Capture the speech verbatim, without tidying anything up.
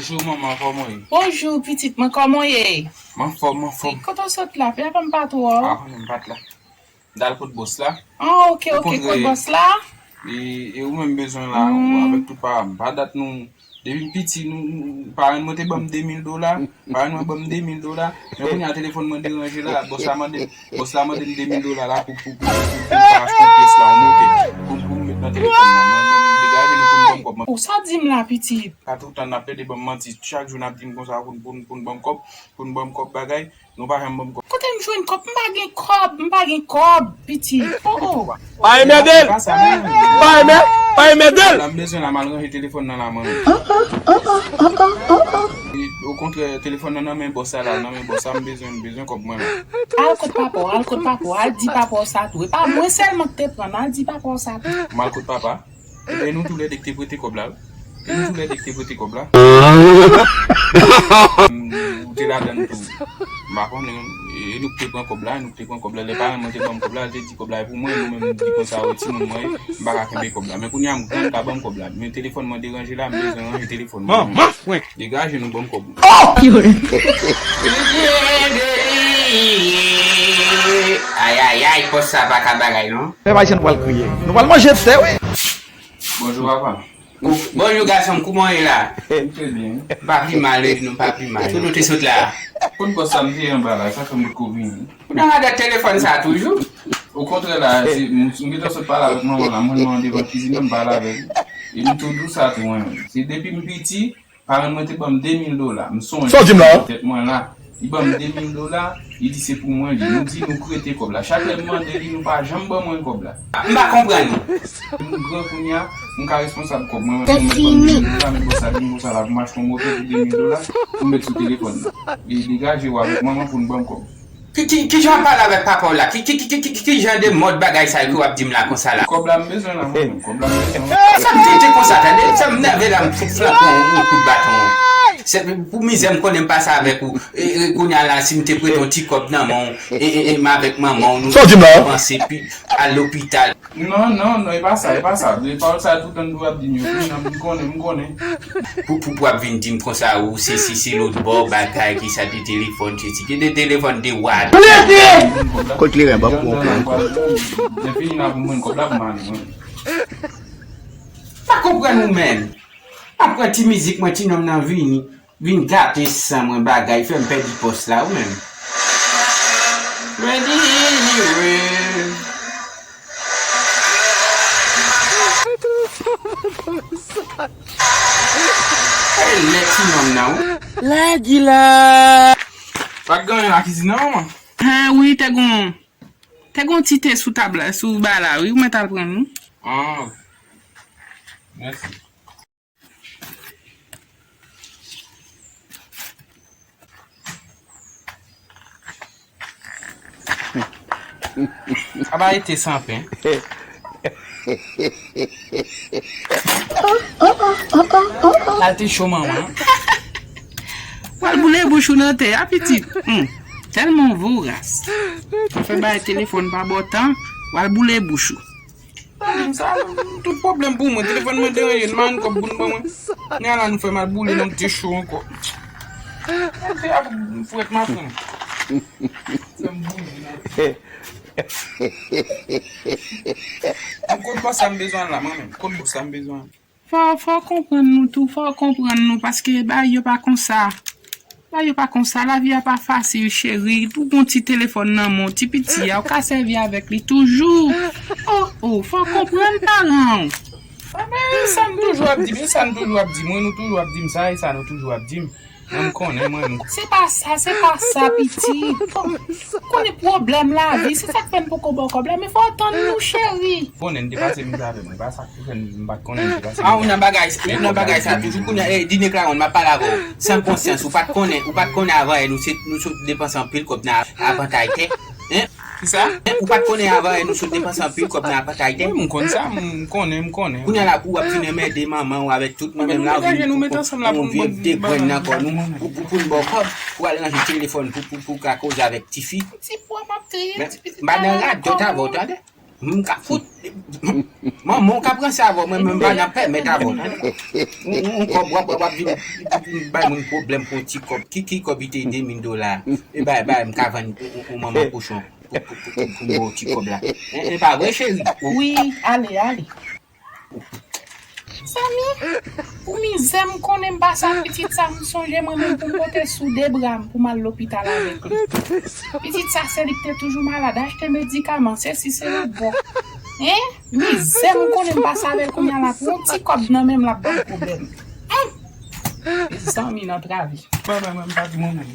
Bonjou manman, kòman w ye? Bonjou pitit mwen, kòman w ye? M anfòm, m anfòm. Kote w sot la? Papa m pa t wè w. Ah, m pa t la. M t al kot bòs la. Ah, ok, ok, kot bòs la? E, e ou menm bezwen la, avèk tout papa m. Pa dat nou, depi m piti, nou, nou, paran mwen te ban m de mil dola. Paran mwen ban m de mil dola. Men kounye a telefòn mwen deranje la, bòs la mande, bòs la mande m de mil dola la pou, pou, pou, pou, pou m ka achte yon pyès la, yon motè. Pou, pou m met nan telefòn nan. Mwen, mwen, degaje nou pou m ban m kòb mwen. Ou sa di m la, pitit? Pa toutan n ap plede ban m manti. Chak jou n ap di m konsa pou, pou, pou n ban m kòb, pou n ban m kòb bagay. Nou pa janm ban m kòb. Kote m jwenn kòb? M pa gen kòb, m pa gen kòb, pitit. Oh, oh. Pa enmède l! Pa enmè-, pa enmède l! La m bezwen la, m al ranje telefòn nan la, manmi. Okontrè, telefòn nan nan men bòs la, la, nan men bòs la, m bezwen, m bezwen kòb mwen la. Al kot papa w, al kot papa w, al di papa w sa tou. E pa mwen sèlman k te pran l, al di papa w sa tou. M al kot papa. Ebyen, nou toulède ki te prete kòb la, wi. E nou toulède ki te prete kòb la. Ou te ladann tou. M pa konnen, e nou ki te pran kòb la, e nou ki te pran kòb la. Lè paran mwen te ban m kòb la, l te di kòb la e pou mwen, nou menm nou di konsa, wi, timoun mwen ye, m pa ka kenbe kòb la. Men kounye a m gran, m ka ban m kòb la. Men telefòn mwen deranje la, m bezwen ranje telefòn mwen. Manman frenk! Degaje nou ban m kòb mwen. Ayayay, bòs sa pa ka bagay, non. Pèp ayisyen nou pral kriye. Nou pral manje tè, wi. Bonjou, papa. Bonjou, gason m, kouman w ye la? M trè byen. M pa pi mal, wi, non, m pa pi mal. Kote w te sot la? Kot bòs sa m te ye anba la, sa fè m potko vini. Ou nan radòt telefòn sa toujou? Okontrè la, se, m, m gentan sot pale avèk manman la, mwen, mwen devan kizin nan, m pale avè l. E m tou di w sa tou, mwen. Se depi m piti, paran mwen te ban m de mil dola, m sonje. Sa w di m la? Tèt mwen la. Li ban m de mil dola, li di se pou mwen li. Nou di nou prete kòb la. Chak lè m mande li, nou pa janm ban mwen kòb la. M pa konprann ou. M gran kounye a, m ka responsab kòb mwen. Mwen, mwen ban m de mil dola, men bòs la di m konsa la, pou m achte yon motè pou de mil dola, pou m met sou telefòn nan. E degaje w avèk manman pou n ban m kòb. Ki, ki, ki jan w ap pale avèk papa w la? Ki, ki, ki, ki, ki, ki jan de mòd bagay sa yo ke w ap di m la konsa la? Kòb la m bezwen la, mwen menm. Kòb la m bezwen. Sa m te, te konsa, tande? Sa m nève la, m fout flanke w yon kout baton. Se pou mizè m konnen m pase avèk ou. E, e, kounye a la, si m te prete yon ti kòb nan men w, e, e, e, m avèk manman w, nou panse pi al lopital. Non, non, non, e pa sa, e pa sa. De pawòl sa yo toutan nou ap di m yo. M konnen, m konnen. Pou, pou, pou ap vin di m konsa, ou se, se, se lòt bò, bagay, ki sa de telefòn, se, se, ki de telefòn de wad. Kot kleren, ban m pran kòb. Lè fini n ap mwen kòb la pou m ale, mwen. Pa konprann ou menm. Ap pran ti mizik, mwen, ti nonm nan vini. Vin gate san mwen bagay, fè m pèdi pòs la, ou menm. Ready, ready. E lè ti nonm nan, wi. Lagila. Pa t gen anyen nan kizin nan, manman? Hen, wi, te gon, te gon ti te sou tab la, sou ba la, wi, ou mèt al pran l, wi. Ah. Mèsi. Aba ete san pen. Al te cho manman. W al boule bouch ou nan tè a, pitit. Hmm. Tèlman w voras. Ou fè bay telefòn pa bò tan, w al boule bouch ou. Pa di m sa, tout pwoblèm pou mwen. Telefòn mwen deranje, n pa jwenn kòb pou n ban mwen. Kounye a la nou fè m al boule nan te cho ankò. Te ap fwèt maten. Fè m boule nan te cho. Kot bòs sa m bezwen la, mwen menm? Kot bòs sa m bezwen? Fò, fò w konprann nou tou, fò w konprann nou, paske bagay yo pa konsa. Bagay yo pa konsa, lavi a pa fasil, cheri. Ou gon ti telefòn nan men w, ti piti a, ou ka sèvi avèk li toujou. Oh, oh, fò w konprann paran w. Enben, sa n toujou ap di m, e sa n toujou ap di m, wi, nou toujou ap di m sa, e sa nou toujou ap di m. Mwen, m konnen, mwen, m konnen. Se pa sa, se pa sa, pitit. Konnen pwoblèm lavi, se sa k fè n poko ba w kòb la, men fò w tann nou, cheri. Konnen n te pase mizè avè mwen, e pa sa k fè n, m pa t konnen n te pase mizè. Ah, ou nan bagay, ou nan bagay sa toujou. Kounye a, eh, Dine Claron, m ap pale avè w. San konsyans, ou pa t konnen, ou pa t konnen avan yè, nou se, nou sot depanse anpil kòb nan apantay tè. Hein? Kisa? Ou pa t konnen avan yè nou sot depanse anpil kòb nan apatay tè? Wi, m konn sa, m konnen, m konnen. Kounye a la pou w ap vin anmède manman w avèk tout mwen menm la, ou vin pou, pou, pou yon vye degrenn nan kò nou, pou, pou, pou n ba w kòb, pou al ranje telefòn, pou, pou, pou w ka koze avèk tifi. Ti pwa m ap kriye, ti pitit. M pa nan radòt avè w, tande? M ka fout, Manman w ka pran sa avè w, mwen menm pa nan pèmèt avè w. Yon kòb w ap w ap vin bay moun pwoblèm pou yon ti kòb. Ki ki kòb li te de mil dola? E bay bay m ka vann yon manman kochon pou m ba w ti kòb la. E pa vre cheri? Wi, ale ale. Zanmi, pou mizè m konnen m pase ak pitit sa, m sonje mwen menm pou m pote sou de bra m pou m al lopital avèk li. Pitit sa se li ki te toujou malad, achte medikaman, se si se lòt bò. Hein? Mizè m konnen m pase avè l kounye a la pou yon ti kòb nan men m l ap ban m pwoblèm. Hein? Zanmi nan travi. Mwen, mwen, mwen, m pa di mwen menm.